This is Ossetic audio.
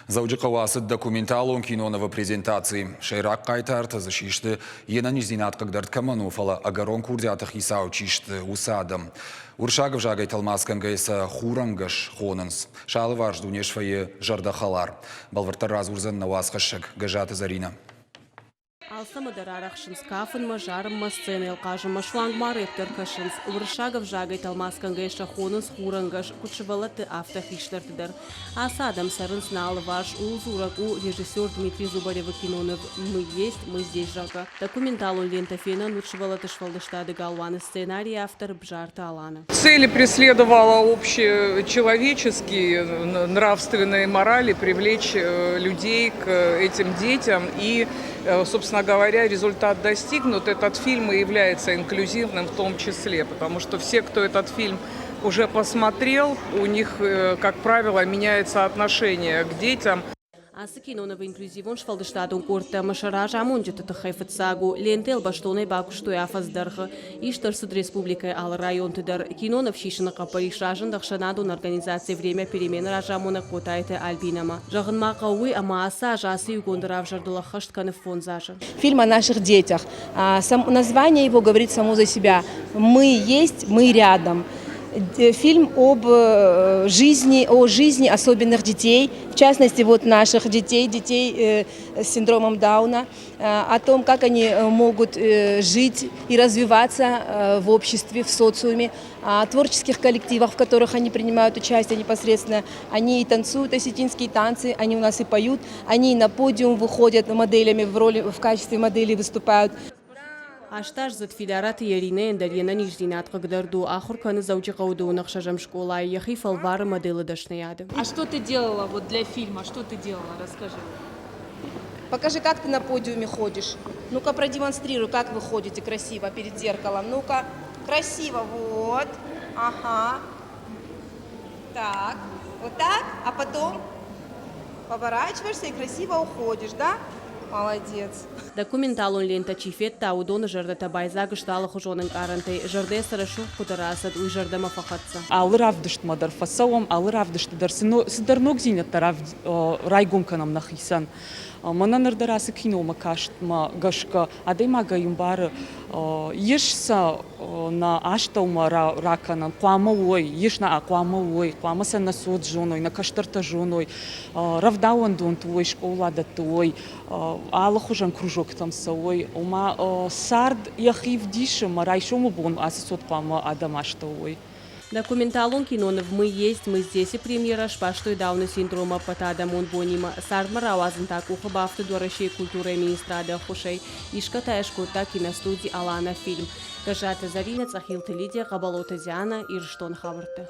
Дзӕуджыхъӕуы ацыд документалон кинонывы презентаци. Сӕйраг хъайтартӕ дзы систы, йе нӕниздзинад хъыгдӕрд кӕмӕн у, фӕлӕ ӕгӕрон курдиаты хицау чи сты, уыцы адӕм. Уырыссаг ӕвзагӕй тӕлмацгӕнгӕйӕ сӕ хурӕнгӕс хонынц. Сӕ алыварс дуне свӕййы зӕрдӕхӕлар. Бӕлвырддӕр радзурдзӕн нӕ уацхӕссӕг Гӕззаты Зӕринӕ. Алцӕмӕ дӕр арӕхсынц кафынмӕ, зарынмӕ, сценӕйыл хъазынмӕ, суанг ма рэп дӕр кӕсынц. Уырыссаг ӕвзагӕй тӕлмацгӕнгӕйӕ сӕ хонынц хурӕнгӕс, куыд сывӕллӕтты, афтӕ хистӕрты дӕр. Ацы адӕм цӕрынц нӕ алыварс, ууыл дзурӕг у режиссер Дмитрий Зубаревы киноныв «Мы есть, мы здесь», зӕгъгӕ. Документалон лентӕ фенӕн уыд сывӕллӕтты сфӕлдыстады галуаны сценарийы автор Бзарты Аланы. Цели преследовала общечеловеческие, нравственные морали, привлечь людей к этим детям. И, собственно говоря, результат достигнут. Этот фильм и является инклюзивным в том числе, потому что все, кто этот фильм уже посмотрел, у них, как правило, меняется отношение к детям. Ацы кинонывы инклюзивон сфӕлдыстадон къордтӕ ӕмӕ сӕ разамонджыты тыххӕй фыццаг у. Лентӕйыл бӕстонӕй бакуыстой афӕдз дӕргъы. Ист ӕрцыд республикӕйы алы районты дӕр. Киноныв сисыны хъӕппӕрис разынд ӕхсӕнадон организаци «Время перемен» разамонӕг Хъотайты Альбинӕмӕ. Зӕгъын ма хъӕуы уый, ӕмӕ ацы аз ацы иугонды равзӕрдыл ӕххӕст кӕны фондз азы. Фильм о наших детях. Сам, название его говорит само за себя. Мы есть, мы рядом. Фильм об жизни, о жизни особенных детей, в частности, вот наших детей, детей с синдромом Дауна, о том, как они могут жить и развиваться в обществе, в социуме, о творческих коллективах, в которых они принимают участие непосредственно. Они и танцуют осетинские танцы, они у нас и поют, они и на подиум выходят моделями, в роли, в качестве моделей выступают. Астаздзыд Фидараты Еринӕйӕн дӕр йе нӕниздзинад хъыгдард у, ахуыр кӕны Дзӕуджыхъӕуы дыууын ӕхсӕзӕм скъолайы, йӕхи фӕлвары моделы дӕсныйады. А что ты делала вот для фильма? Что ты делала? Расскажи. Покажи, как ты на подиуме ходишь. Ну-ка продемонстрируй, как вы ходите красиво перед зеркалом. Ну-ка, красиво, вот. Ага. Так, вот так, а потом поворачиваешься и красиво уходишь, да? Молодец. Документалон лентӕ чи федта, уыдоны зӕрдӕтӕ байдзаг сты алыхуызон ӕнкъарӕнтӕй. Зӕрдӕ цы рӕсугъд хъуыды рацыд, уый зӕрдӕмӕ фӕхӕццӕ. Алы равдыстмӕ дӕр фӕцӕуӕм, алы равдысты дӕр цыдӕр ногдзинӕдтӕ райгом кӕнӕм нӕхицӕн. Мӕнӕ ныр дӕр ацы киномӕ кастмӕ гӕсгӕ адӕймагӕй ӕмбары, ис сӕ нӕ астӕумӕ ракӕнӕн, хъуамӕ уой, ис нӕ хъуамӕ уой, хъуамӕ сӕ нӕ цот зоной, нӕ кӕстӕртӕ зоной, рӕвдауӕндонты уой, скъоладӕтты уой, алыхуызӕн кружоктӕм цӕуой, ома цард йӕхи вдисы мӕ райсомы бон ацы цот хъуамӕ адӕм астӕу уой. Документалон киноныв «Мы есть, мы здесь»-ы премьерӕ сбастой Дауны синдромы ӕппӕтадӕмон бонимӕ. Цардмӕ рауадзын та къухы бафтыд Уӕрӕсейы культурӕйы министрады ӕххуысӕй. Исгӕ та йӕ скодта киностуди «Алана-фильм». Гӕззаты Зӕринӕ, Цъӕхилты Лидия, Хъӕбӕлоты Дианӕ, Ирыстоны хабӕрттӕ.